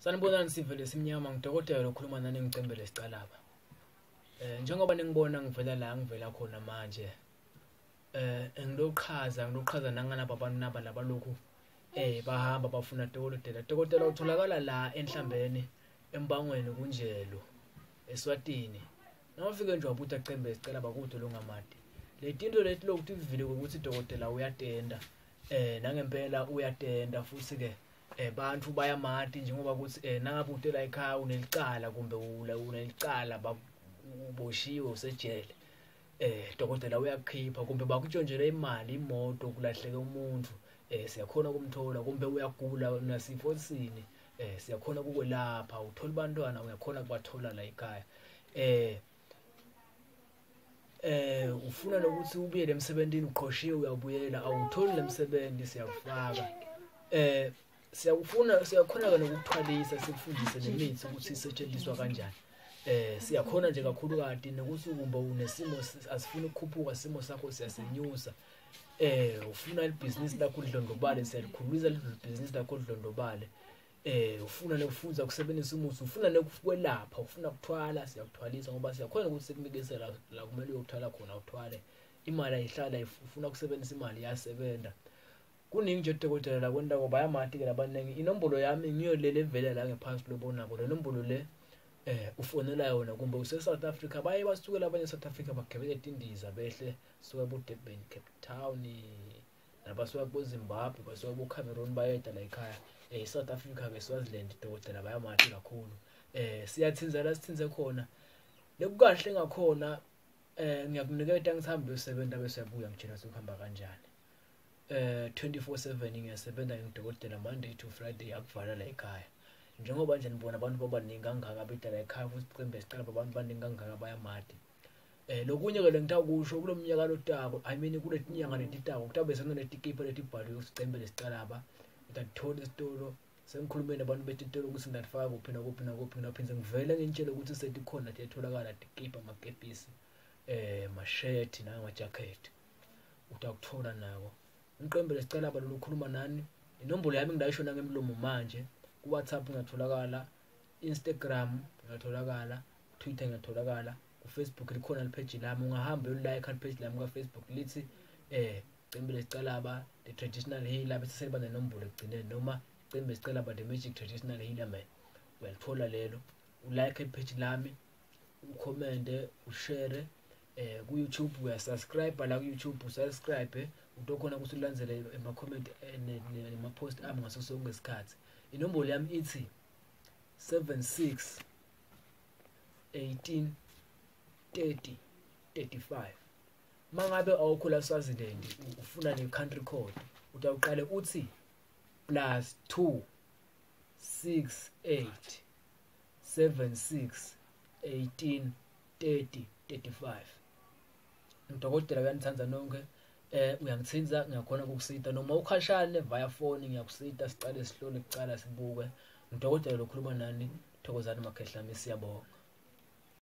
Sanibonani sive lesimnyama ngidokotela lokhuluma nani ngicembe lesicalaba. Eh njengoba ningibona ngivela la ngivela khona manje. Eh ngilochaza ngilochaza nangalaba abantu naba labalokhu eh bahamba bafuna dokotela. Dokotela utholakala la enhlambeni embangweni kunjelo eSwatini. Nawufike nje wabuta cembe sicela bakude longamati. Letinto leti lokhu tivile ukuthi dokotela uyatenda. Eh nangempela uyatenda futhi ke eh bantu bayamati njengoba kuthi eh nangabe utela ekhaya unelicala kumbe unelicala uboshiwe usejele eh dokotela uyakukhipha kumbe bakutshontshele imali imoto kulahleke umuntu eh siyakhona ukumthola kumbe uyagula unasifo sini eh siyakhona ukukwelapha uthola abantwana uyakhona kubathola la ekhaya eh eh ufuna nokuthi ubuyele emsebenzini uqhoshiwe uyabuyela awutholi lemsebenzi siyakufaka eh siyakufuna siyakhona ke nokukuthwalisa sikufundise nemithi ukuthi isetshenziswa kanjani eh siyakhona nje kakhulu kade nokuthi kumbe unesimo asifuni ukukhuphuka isimo sakho siyasenyusa eh ufuna ibhizinisi lakho lidlondlobale siyalikhulisa ibhizinisi lakho lidlondlobale eh ufuna nekufunza kusebenzisa umuthi ufuna nekukwelapha ufuna kuthwala siyakuthwalisa ngoba siyakhona ukuthi sikunikise la, la kumele uyokuthwala khona uthwale imali ayihlala ufuna ukusebenzisa imali iyasebenza kuningi nje odokotela la kwentako bayamati-ke labaningi inombolo yami ngiyo le levela la ngephansi lobonako le nombolo le eh ufonela yona kumbe use-south africa baye basukela abanye e-south africa bagibele tindiza behle suka bo-durban cape town nabasuka kubozimbabwe basuka kubocameroon bayeda la ekhaya um south africa ke swaziland dokotela bayamati kakhulu um siyathinza la sithinze khona lekukahle ngakhona um ngiyakuniketa ngihambe uyosebenza bese uyabuya ngitshela sekuhamba kanjani eh 24/7 ngiyasebenza ngidokotela Monday to Friday akuvala la ekhaya njengoba nje nibona abantu babaningi kangaka bedala ekhaya futhi cembe sicela abantu baningi kangaka bayamati Eh lokunye ke lengitawukusho kulomnyaka lotako I mean kuletinyanga letitako kutawube sekunetikipha letibhaliwe usicembe lesicalaba utatithola esitolo sengikhulume nabantu betitolo ukuthi ngiyatifaka kuphi nakuphi nakuphi ngiphinde ngivele ngintshele ukuthi setikhona tiyatholakala tikipha amakepisi eh mashethi nangamajakhethi utakuthola nako umqembe lesicalaba lolu khuluma nani inombolo yami ngidayisho nangemlomo manje ku-whatsapp ngingatholakala Instagram ngiyatholakala Twitter ngiyatholakala kuFacebook likhona lipage lami ungahamba uyolike lipage lami kaFacebook lithi eh Cembe Lesicalaba the traditional healer bese seliba nenombolo ekugcineni noma Cembe Lesicalaba the magic traditional healer man uyalithola lelo ulike ipage lami ucommente ushare eh ku YouTube uyasubscribe la ku YouTube usubscribe utokhona ukuthi ulandzele ema comment eh, nema post ami ngaso sonke isikhathi inombolo yami ithi 76 18 30 35 mangabe awukho la Swaziland ufuna ne country code utawuqale uthi plus 2 6 8 7 6 18 30 35 udokotela uyanithanda nonke eh uyangithinza ngiyakhona ukukusita noma ukhashane via phone ngiyakusita sicale sihlole kucala sibuke ngidokotela lokhuluma nani thokozani makhehlami siyabonga.